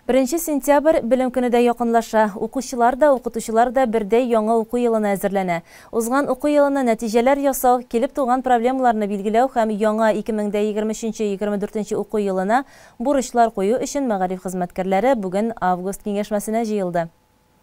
1 сентябрь белем көне дә якынлаша. Укучылар да, укытучылар да бердәй яңа уку елына әзерләнә. Узган уку елына нәтиҗәләр ясау, килеп туган проблемаларны билгеләү һәм яңа 2023-2024 уку елына бурычлар кую өчен мәгариф хезмәткәрләре бүген август киңәшмәсенә җыелды.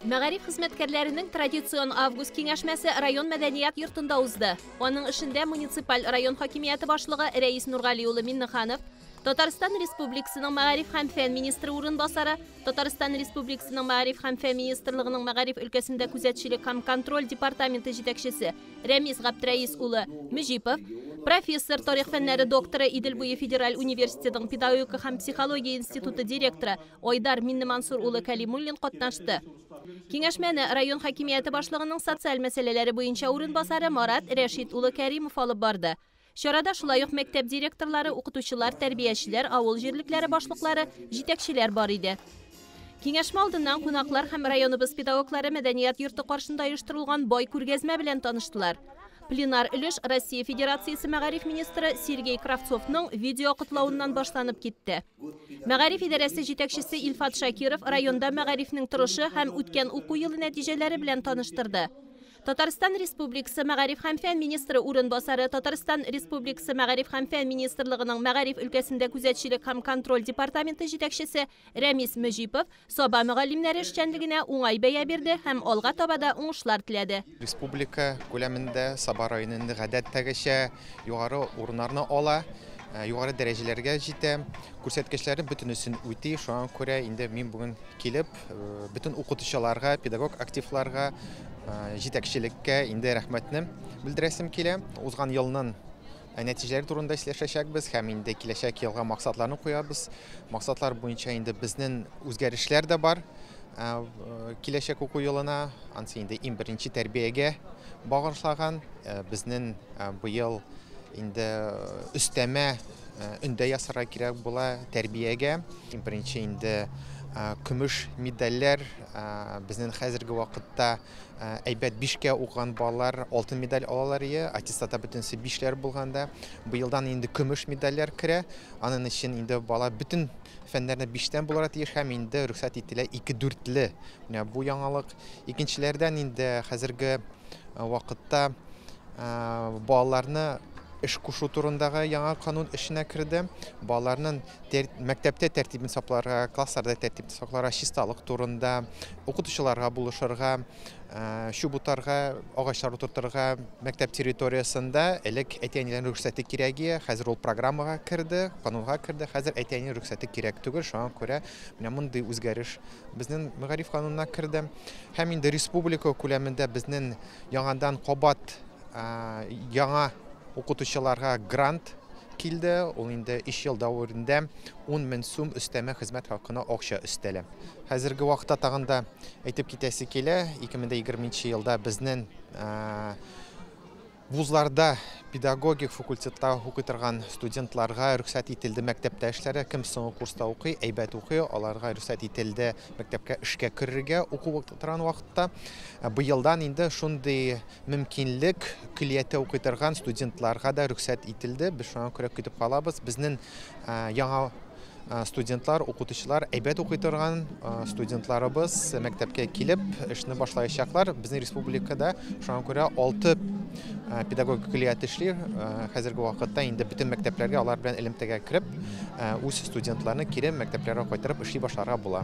Мәгариф хезмәткәрләренең традицион август киңәшмәсе район мәдәният йортында узды. Аның эшендә муниципаль район хакимияте башлыгы Рәис Нургали улы Миннеханов, Татарстан Республикасының мәгариф һәм фән министры урынбасары, Татарстан Республикасының мәгариф һәм фән министрлыгының мәгариф өлкәсендә күзәтчелек һәм контроль департаменты җитәкчесе Рәмис Габдрәис улы Мөҗипов, профессор, тарих фәннәре докторы, Идел буе федераль университетының педагогика һәм психология институты директоры Айдар Миннемансур улы Кәлимуллин катнашты. Киңәшмәне район хакимияте башлыгының социаль мәсьәләләре буенча урынбасары Марат Рәшит улы Кәримов алып барды. Чарада шулай ук мәктәп директорлары, укытучылар, тәрбиячеләр, авыл җирлекләре башлыклары, җитәкчеләр бар иде. Киңәшмә алдыннан кунаклар һәм районыбыз педагоглары мәдәният йорты каршында оештырылган бай күргәзмә белән таныштылар. Пленар өлеш Россия Федерациясе мәгариф министры Сергей Кравцовның видео котлавыннан башланып китте. Мәгариф идарәсе җитәкчесе Илфат Шакиров районда мәгарифнең торышы һәм үткән уку елы нәтиҗәләре белән таныштырды. Татарстан Республикасы мәгариф һәм фән министры урынбасары, Татарстан Республикасы мәгариф һәм фән министрлыгының мәгариф өлкәсендә күзәтчелек һәм контроль департаменты җитәкчесе Рәмис Мөҗипов Саба мөгаллимнәре эшчәнлегенә уңай бәя бирде һәм алга таба да уңышлар теләде. Республика күләмендә Саба районы инде гадәттәгечә югары урыннарны ала, югары дәрәҗәләргә җитә, күрсәткечләрен бөтенесен үти. Шуңа күрә инде мин бүген килеп, бөтен укытучыларга, педагог активларга, җитәкчелеккә инде рәхмәтне белдерәсем килә. Узган елның нәтиҗәләре турында сөйләшәчәкбез һәм инде киләчәк елга максатларны куябыз. Максатлар буенча инде безнең үзгәрешләр дә бар. Киләчәк уку елына, ансы инде иң беренче тәрбиягә багышлаган. Безнең быел инде өстәмә өндә ясарга кирәк була тәрбиягә. Иң беренче инде көмеш медальләр, безнең хәзерге вакытта әйбәт 5-кә укыган балалар алтын медаль алалар ие, аттестатта бөтенесе 5-ләр булганда. Быелдан инде көмеш медальләр керә. Аның өчен инде бала бөтен фәннәрне 5-тән булырга тиеш һәм инде рөхсәт ителә 2-4-ле. Менә бу яңалык. Икенчеләрдән инде хәзерге вакытта балаларны эш кушу турындагы яңа канун эшенә керде. Балаларның мәктәптә тәртибен сакларга, классларда тәртибен сакларга, чисталык турында, укытучыларга булышырга, чүп утарга, агачлар утыртырга мәктәп территориясендә элек әти-әниләрнең рөхсәте кирәк иде. Хәзер ул программага керде, канунга керде. Хәзер әти-әнинең рөхсәте кирәк түгел. Шуңа күрә менә мондый үзгәреш безнең мәгариф канунына керде. Һәм инде республика күләмендә безнең яңадан кабат яңа укытучыларга грант килде. Ул инде 3 ел дәверендә 10 мең сум өстәмә хезмәт хакына акча өстәлә. Хәзерге вакытта тагын да әйтеп китәсе килә, 2020 елда безнең вузларда педагогик факультетта укый торган студентларга рөхсәт ителде мәктәптә эшләргә. Кем соңгы курста укый, әйбәт укый, аларга рөхсәт ителде мәктәпкә эшкә керергә уку торган вакытта. Быелдан инде шундый мөмкинлек көллияттә укый торган студентларга да рөхсәт ителде. Без шуңа күрә көтеп калабыз. Безнең яңа студентлар, укытучылар, әйбәт укый торган студентларыбыз мәктәпкә килеп эшне башлаячаклар. Безнең республикада шуңа күрә 6 педагогик көллият эшли. Хәзерге вакытта инде бөтен мәктәпләргә алар белән элемтәгә кереп, үз студентларны кире мәктәпләргә кайтарып эшли башларга була.